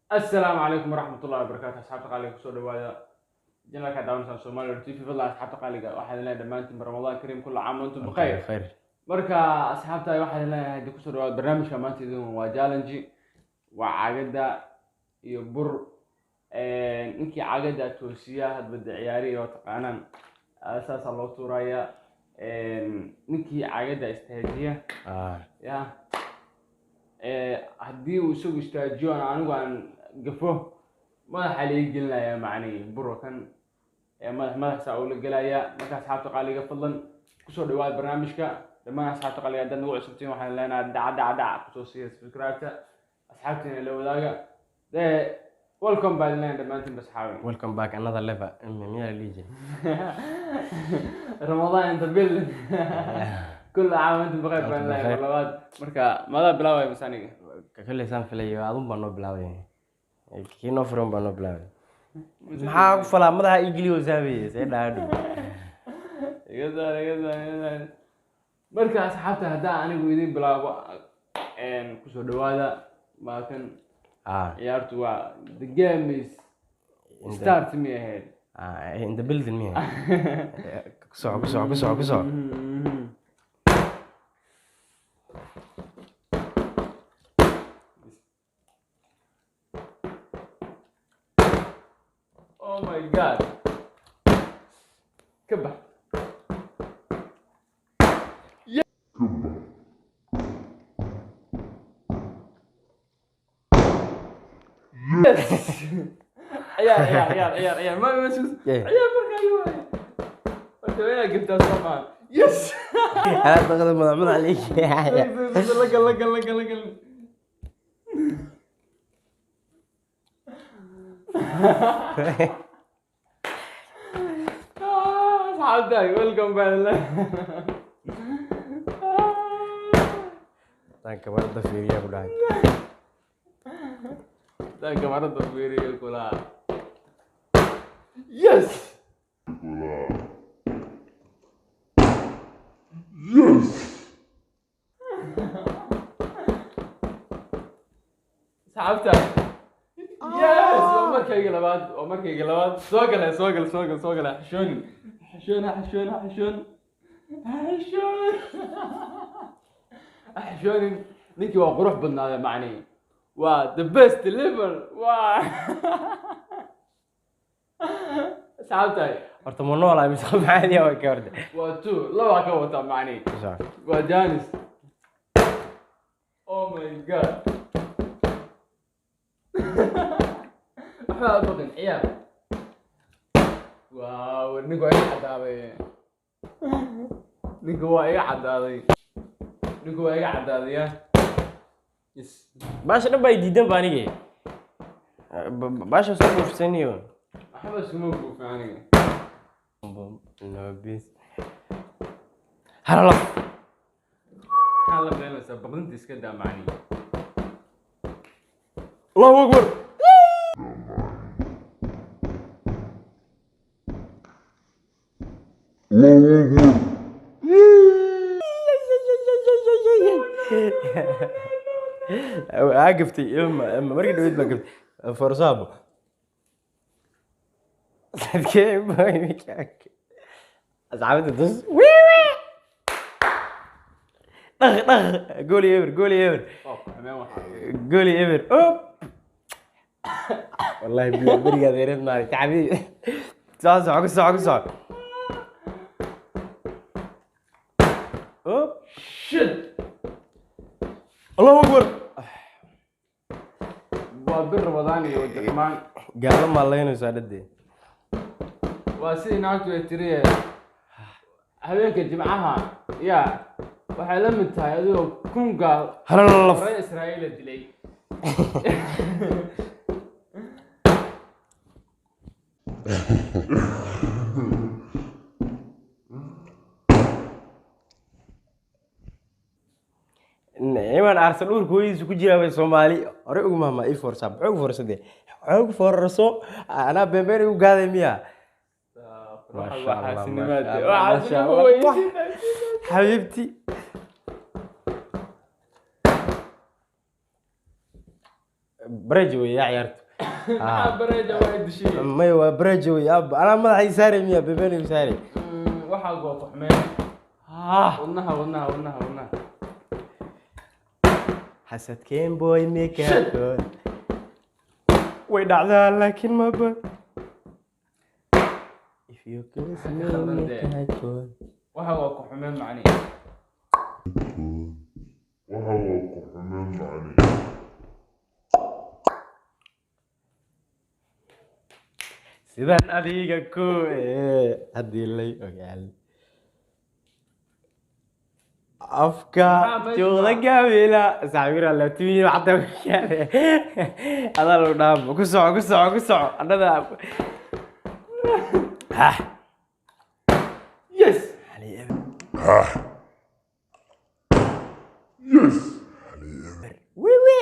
Assalaamu calaykum waraxmatullahi wabarakaatu. Asxaabta qaaliga, kusoo dhawaada channelka daawanaysan Soomaali TV. Fadlan asxaabta qaaliga, waxaan leeyahay dhammaantiin Ramadaan kariim, kulla caam wa antum bikhayr. Khayr. Marka asxaabta, waxaan leeyahay hadii kusoo dhawaada barnaamijka maanta idin waa challenge, waa caagada iyo bur. Ninkii caagada toosiya hadba de ciyaarihi oo taqaanaan saasaa loo tuuraya. Ninkii caagada istaajiya ya haddii uu isagu istaajiyo anigu aan gafo, madaxa laga gelinaya, macnihi buro kan madax madaxsaa ula gelaya. Marka asxaabta qaaliga, fadlan kusoo dhawaada barnaamijka. Dhammaan asxaabta qaaliga, haddaad nagu cusubtiin, waxaan leenahay dhaca dhaca dhaca kusoo siiya subscribe-ta, asxaabtiina la wadaaga. Dee welcome baan leenahay dhammaantiin asxaabi. Welcome back another level, miyaa la dhihi jiray? Ramadaan in the building, kulla caam antum bikhayr baan leenahay mar labaad. Marka madaa bilaabaya mise aniga? Kolley saan filayo adun baa noo bilaabay, kii noo furan baa noo bilaabay. Maxaa ku falaa madaxa ii geliyo saabiye see dhaadhu? Iga saar, iga saar, iga saar. Marka asxaabta, haddaa anigu idin bilaabo, kusoo dhawaada, waa kan ciyaartu, waa the game is start mi ahayd. In the building miya? Ku soco, ku soco, ku soco, ku soco. Oh my God, ka bax. Yes, ciyaar, ciyaar, ciyaar, ciyaar, ciyaar, ma sus. Ciyaar markaa iyo waay horta waa inaad gabtaa, soo maaha? Yes. Hada madax madax liig. Lagal, lagal, lagal, lagal. Asxaabtaay, welcome back. Tan kamarada fiiriyaa ku dhahay. Tan kamarada fiiriyo kula. Yes. Yes. Asxaabta, yes, waa markayga labaad, waa markayga labaad. Soo gala, soo gala, soo gala, soo gala. Xishooni, xishoon, xishoon, xishoon, xishoon, xishoonin. Ninkii waa qurux badnaada, macnihi waa the best level. Waa asxaabtahay. Horta ma noolaa mise qof caadi ah waa ka horta? Waa two, labaa ka wataa, macnihi. Ku soco. Waa janis. Oh my God, waxba aad baqin, ciyaar. Waaw, ninku waa iga caddaaday, ninku waa iga caddaaday, ninku waa iga caddaaday. Ya, yes. Baasha dhan baa diidan ba anige. Baasha soo buufsaniyo. Waxba iskuma buufin aniga. No bis halalaf. Maxaa la qeynaysaa? Baqdinta iska daa, macnihi. Allahu akbar. Aa gaftay markii dhaweyd baa gaftay forsaabo. Asxaabta dus dhaq dhaq, gooli eber, gooli eber. Waa ku xumeen waxaa. Gooli eber op. Wallahi billahi berigaad yareed maaragtay xabiibi. Soco, soco, ku soco, ku soco. Op. Shit. Allahu akbar. Waa bir Ramadaan iyo wajixmaan. Gaalo maalaynaysaa dhadee. Waa sidii naagtu ay tiri, habeenka jimcaha ya waxay la mid tahay adigoo 1000 gaal Halalaf. reer Israa'iila dilay. Iman aarsan uurka hooyadiisa ku jiraa bay Soomaali hore ugu mahmaa. Ii foorsaa, xoog foorsade, xoog foorarso, anaa beenbeen igu gaaday miya? Masha Waa Allah, xaasinimaad. masha Waa Allah, masha xaasinimo Allah. wey. Xabiibti. Bareejo wey yaa ciyaarto. Maxaa bareeja waa dishay? May, waa bareejo wey aabba. Anaa madaxa ii saaray miya? Bebeen igu saaray. Waxaa goo ku xumeen. Wadnaha, wadnaha, wadnaha, wadnaha. Xasadkeen boy mekakoon way dhacdaa, laakiin maba if you kiss me. Khaldan dee. Mekakoon. Waxa waa ku xumeen macni. Waxa waa ku xumeen macni. Sidaan adiga ku haddii lay ogaal afka Maxaa meesha jooda gaabila saaxiibira laabtimiin xataa ku adaa lagu dhaamo. Ku soco, ku soco, ku soco annada. Ah. Yes. Yes. Wiwi.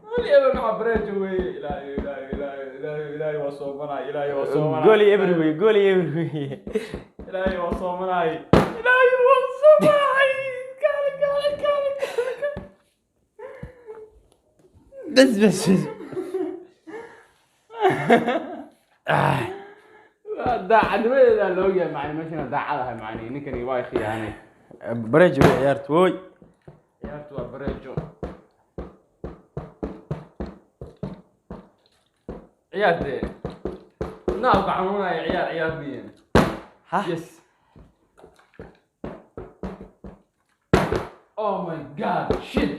Hal eber, maxaa bareeja weeye? Ilaahay, ilaahay, ilaahay, ilaahay, ilaahay waa soomanay, ilaahay waa soomanay. Gooli eber wey, gooli eber wey. Ilaahay waa soomanay, ilaahay waa soomanay. Kaale, kaale, kaale, kaale. Bas, bas, bas. Ah. Waa daacadnimadeeda la ogyahay macni, meeshana daacad ahay macni. Ninkani waa i khiyaanay. Bareejo wey ciyaartu woy. Ciyaartu waa bareejo. Ciyaarte naabka xanuunaya, ciyaar ciyaar biyen. Ha. Yes, oh my God, shit.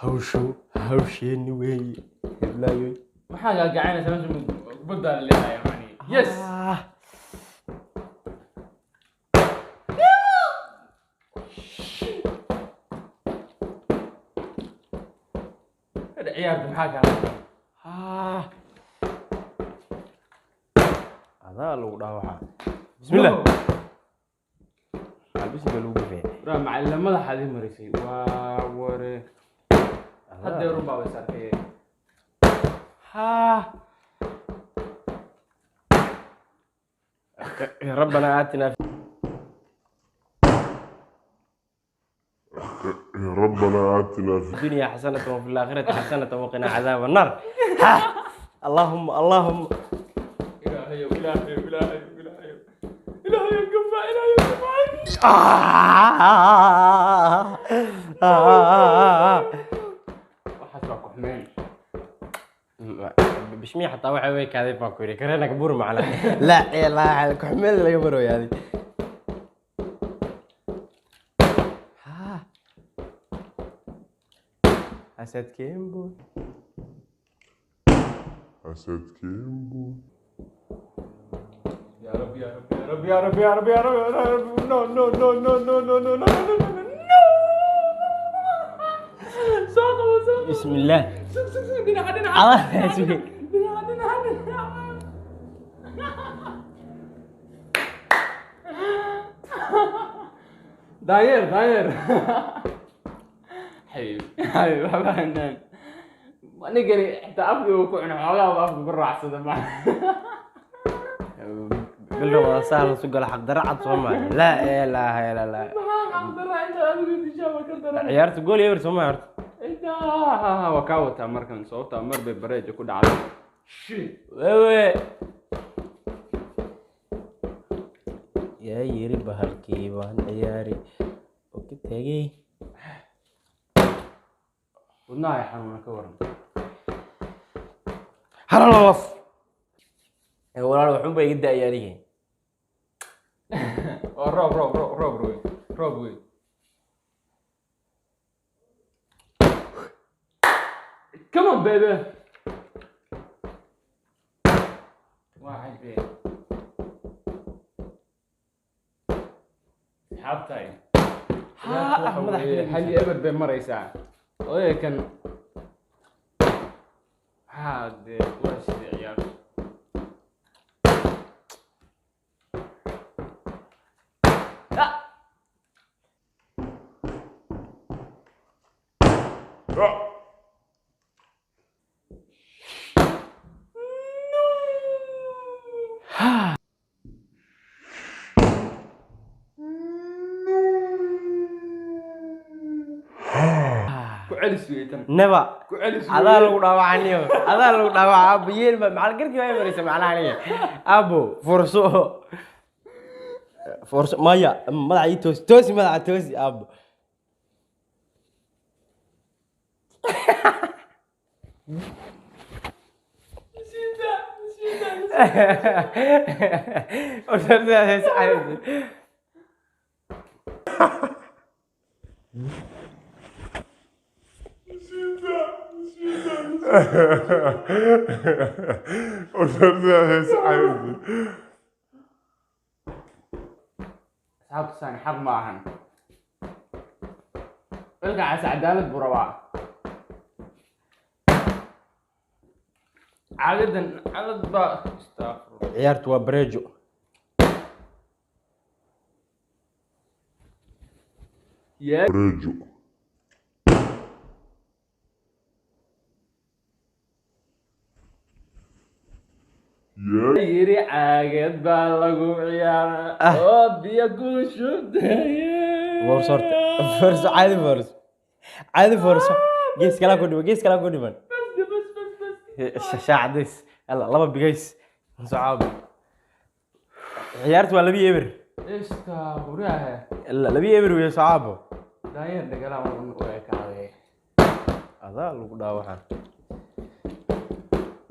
Hawshu hawsheeni weeye, heblaayoy. Maxaa gaagacanaysa meesha? Kubaddaa la leeyahay macni. Yes. Ah. Ciyaarta maxaa kaa? Ah. Adaa lagu dhaawacaa. Bismillah, albisinka lagu gafee. Raa macallin, madaxaad ii marisay, waa ware. Haddee run baa is arkay. Ha. ربنا آتنا ربنا آتنا في في الدنيا حسنة وفي الآخرة حسنة وقنا عذاب النار. ها. اللهم اللهم. Ilaahayow, ilaahayow, ilaahayow, ilaahayow, ilaahayow, gafaa, ilaahayow, gafaa. آه. آه. Waxaas waa ku xumeen. Bishmiya xataa waxa way kaaday baa ku yidhi kareena buur macna la ilaaha ku xumeen laga marooyo adi. Ha. Asad Kembo. Asad Kembo. يا رب، يا رب، يا رب، يا رب، يا رب، يا رب، يا رب. No, no, no, no, no, no, no, no, no, no, no. Soo qabo, soo qabo. Bismillaah. Sug, sug, sug, dhinaca, dhinaca. Allah sugay. Dhinaca, dhinaca, dhinaca. Daanyeer, daanyeer. Xabiib, xabiib, waxba hanaan ninkani xitaa afkii uu ku cuno xoogaa buu afka ku raacsada ma. Bil Ramadaan saa la su gala xaqdarro cad soo maaha. Laa ilaaha illa Allah. Maxaa xaqdarra inta adigu dishaaba ka daran? Ciyaarta gool eber soo maaha horta. Inta waa kaa wataa markan, sababtaa mar bay bareeja ku dhacday. Shit. Wewe yaa yiri bahalkii baan ciyaari oo ka tegey. Wadnaha ay xanuuna ka waran. Halalaf ee walaal, waxun baa iga daaya aniga. Oo roob, roob, roob, roob wey, roob wey. Come on, baby. Waa cajbe asxaabtay. Ha, madax. Hal iyo eber bay maraysaa odayga kan. Haa dee, waa sidii ciyaar. Ah! Ah! Ku Celis wey tan. Never. Ku celis. Adaa lagu dhaawacaniyo, adaa lagu dhaawaca, aabo. Yeel ma macal garkii baa maraysa macnaha aniga, aabo. Forso, forso. Maya, madaxa ii toosi, toosi madaxa, toosi, aabo. Asxaabta, saan xaq ma ahan. Ilkacaas cadaalad buu rabaa. Caagadan calad baa, astaghfirullah. Ciyaartu waa bareejo. Yaa Bareejo. Yaa yiri caagad baa lagu ciyaaraa Ah. oo biyo ku shubtay. Forso horta, forso caadi, forso caadi, forso. Gees kalaa ku dhiman, gees kalaa ku dhiman. Bas, bas, bas, bas. Shaacadays, yalla, laba bigays socaabo. Ciyaartu waa 2-0. Istaghfirullah. Yalla, 2-0 wey, socaabo. Daanyeer dhagalaan u ekaaday. Adaa lagu dhaawacaa.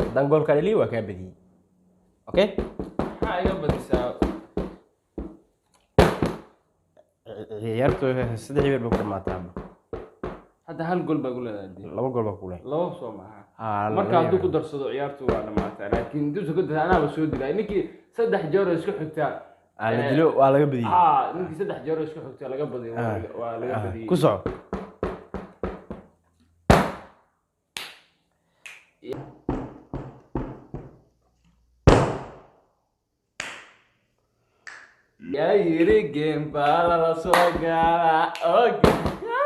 Haddaan goolka dhaliyo, waa kaa badiyey. Okay. Maxaa iga badisaa? Ciyaartu 3-0 bay ku dhamaataa. Hadda hal gool baa ku leedahay dee. Laba gool baa ku leh. Laba soo maaha? Ah, marka laba hadduu eber. Ku darsado, ciyaartu waa dhamaatay, laakiin intuusa ku darsa anaaba soo dilay ninkii saddex jeer oo isku xigtaa. Ah, la dilo waa laga badiyey. Ah, ninkii saddex jeer oo isku xigtaa laga badiyay, waa laga badiyey. Ku soco. Yaa yiri game baa lala soo gaalaa? Okay, no,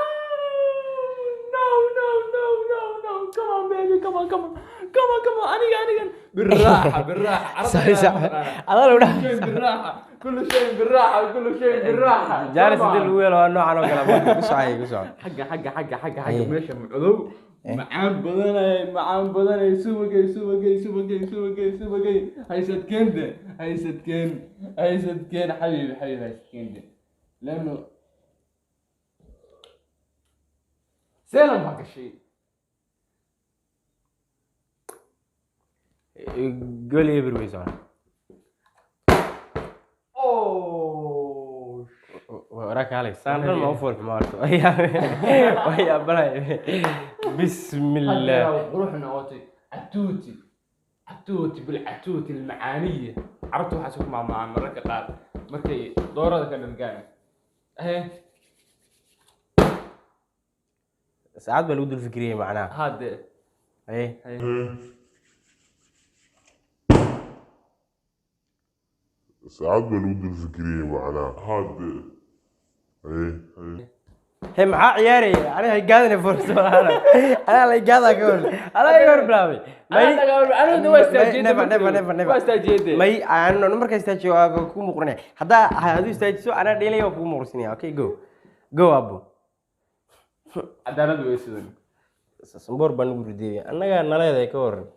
no, no, no, no, come on, baby, come on, come on, come on, come on. Aniga, aniga بالراحة بالراحة. Sorry, sorry. Adaa lagu dhaha. شيء بالراحة، كل شيء بالراحة، كل شيء بالراحة. Jaanis hadii lagu yeelo waa noocan oo kale. Ku socay, ku soco. Xagga, xagga, xagga, xagga, xagga. Meesha macudow macaan badanay, macaan badanay. Subagay, subagay, subagay, subagay, subagay. Haysadkeende, haysadkeen, haysadkeen, xabiibi, xabiibi, haysadkeende لأنه seelan baa gashay. 1-0 wey socon. Oh. Waraa kaalay, saan dhan ma u fool xumaa horta. Waa yaabanay, bismillah. Hadda qurux noqotay, catuuti, catuuti bilcatuuti almacaaniya. Carabta waxaas ku maamulaa mararka qaar markay doorada ka dhargaan. Saacad baa lagu dul fikriyey macnaha. Hadde. Haye. Saacad baa lagu dul fikriyey macnaha. Hadde, haye, haye. He, maxaa ciyaaraya? Aniga hay gaadana, forso walaalo. Anaa lay gaadaa ka hor, anaa iga hor bilaabay. Anigu waa istaajiyey. Never, never, never, never. Waa istaajiyey. May aan markaa istaajiyo waa ku muqrinaya. Haddaa haduu istaajiso, anaa dheelaya, waa kugu muqrisinaya. Okay, go, go, abo. Cadaalad wey sidan. Samboor baa nagu rideeyay, annagaa naleedahay ka waran.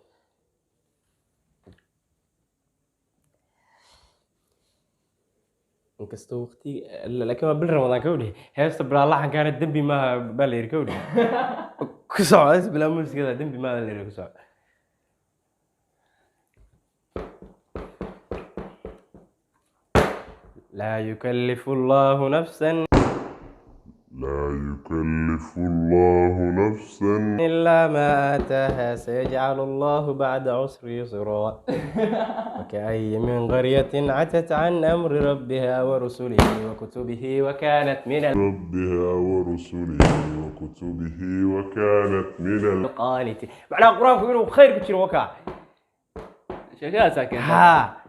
Inkastoo waqti, laakiin waa bil Ramadaan ka udhi. Heesta bilaa laxankaana dembi maaha baa la yidhi, ka udhi. Ku soco. Heesta bilaa muusikada dembi maaha la yidhi. Ku soco. Laa yukallifu allahu nafsan لا يكلف الله نفسا إلا ما آتاها، سيجعل الله بعد عسر يسرا. وكأي من قرية عتت عن أمر ربها ورسله وكتبه وكانت من ربها ورسله وكتبه وكانت من القانتين. معناها القرآن inuu khayr ku jiro wakaa. Sheekadaasaa keenta. ها.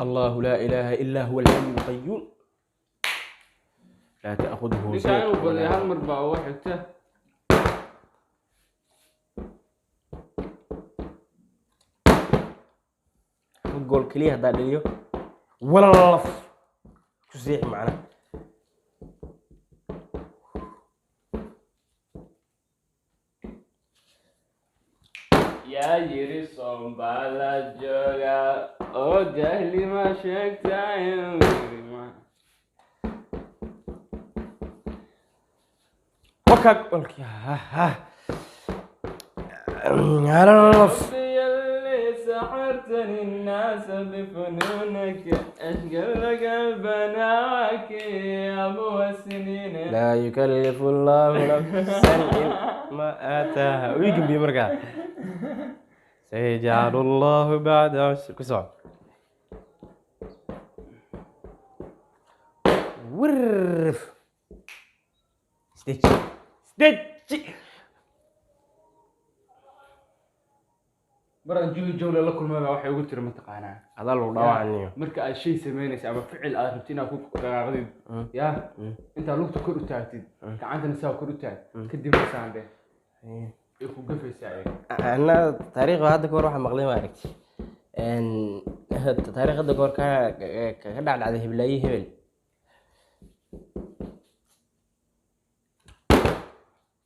الله لا إله إلا هو الحي القيوم لا تأخذه ninkaan سنة uu baday ولا hal mar baa uga xigta. Gool keliya haddaa dhaliyo, walalaf. Isku seexi macnaha. Yaa yiri soon baa la joogaa oo jahli ma sheegtaa in yiri ma Waka walki ha ha. Alaf. يلي سحرتني الناس بفنونك اشقل لك البناك يا ابو السنين. لا يكلف الله نفسا إلا ما آتاها. ويجي بي markaa. سيجعل الله بعد عسر. Ku soco. Wirf. Stitch. Stitch. Maraan juhi jawle la kulmay baa waxay ugu tiri, mataqaanaa, Adaa lagu dhaawacaniyo. Marka aad shay samaynaysa ama ficil aad rabtid inaad ku dhaqaaqdid, yaa intaad lugta kor u taagtid, gacantana saa kor u taag, kadibna saandhe ay ku gafaysaa ayaga. Anna taariikh hadda kahor waxaa maqlay, ma aragti, taariikh hadda kahor ka dhacdhacday heblaayi hebel.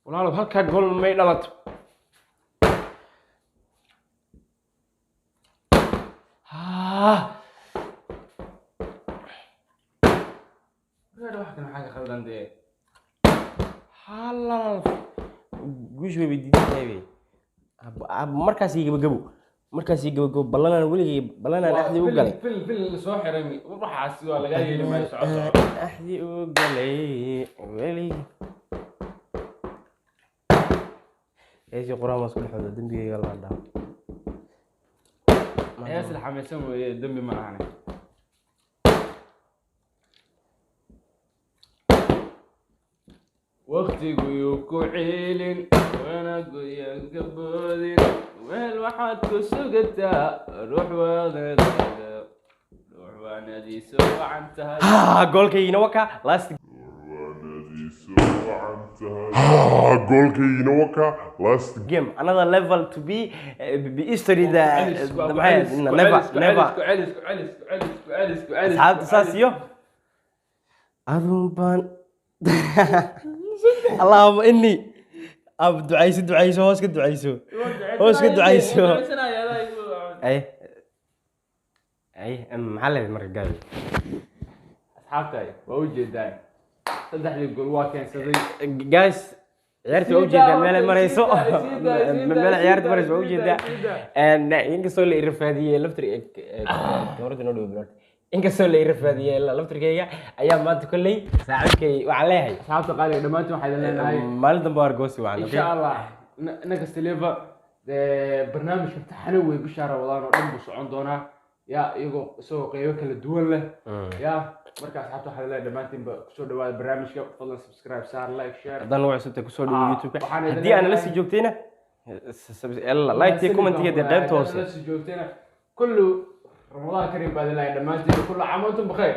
Walaalow, halkaa gool may dhalato. Ah, Reer, wax kan maxaa ka khaldan dee? Halal guush way diidan tahay bay. Markaas iyo gabagabo, markaas iyo gabagabo, ballanaan weligay, ballanaan axdi u galay. Fil fil soo xiray, waxaas waa lagaa yeeli maayo, soco soco. Axdi u galay weligay. Heesii quraan baa isku dhexooda, dembigayga la dhaaf. Hees la xamaysan weeye, dembi ma ahane. Waqtigu yuu ku ciilin, wanagu yaan ka boodin, weel waxaad ku sugataa ruux waanadiisa, ruux waanadiisa wacan tahay. Ha, goolkaygina waka last. Waanadiisa wacan tahay. Ha, goolkaygiina waka last. Game another level to be history, the maxay, never never. Ku celis, ku celis, ku celis, ku celis, ku celis. Asxaabta saas iyo adun baan. Allahuma ini ab ducayso, ducayso, hoos ka ducayso, hoos ka ducayso. Ay ay, maxaa leedahay marka gaadi? Asxaabtay waa u jeedaa, saddexdii gool waa keensaday. Guys, ciyaarta waa ujeedaa meel ay marayso, meel ciyaarta marayso waa ujeedaa. Inkastoo la irafaadiyey laftir kamarada noo dhow bilood, inkastoo la irafaadiyey laftirkayga ayaa maanta kolley saaxiibkay waxaan leeyahay. Asxaabta qaaliga, dhammaantiin waxaa idin leenahay maalin dambe waa argoosi wacan. Insha Allah next level barnaamijka taxane wey, bishaa Ramadaan oo dhan buu socon doonaa, yaa iyagoo isagoo qeybo kala duwan leh. Yaa marka asxaabta waxaa leeyahay dhammaantiinba kusoo dhawaada barnaamijka, fadlan subscribe saar, like, share. Haddaan nagu cusubta kusoo dhawo Ah, YouTube-ka. waxaan idin Haddii aan nala leeyahay- sii joogtayna, like commentiga dee qaybta hoose. Joogtayna, kullu Ramadaan karim baa idin leeyahay dhammaantiin, kullu caam wa antum bikhair.